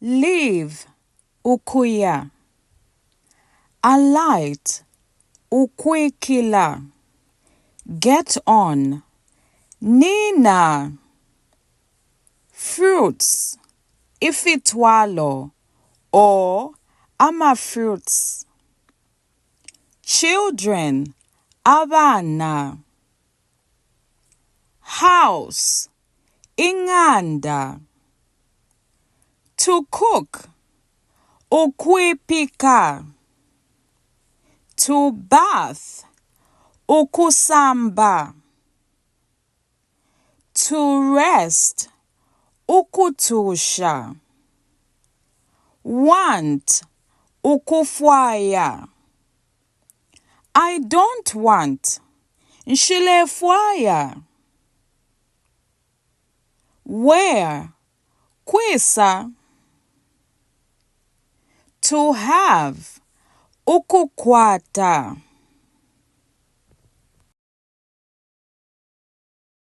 Leave, ukuya. Alight, ukwikila. Get on, nina. Fruits, ifitwalo or ama fruits. Children, abana. House, ing'anda. To cook, ukwipika. To bath, ukusamba. To rest, ukutusha. Want, ukufwaya. I don't want, nshilefwaya. Where, kwisa. To have, ukukwata.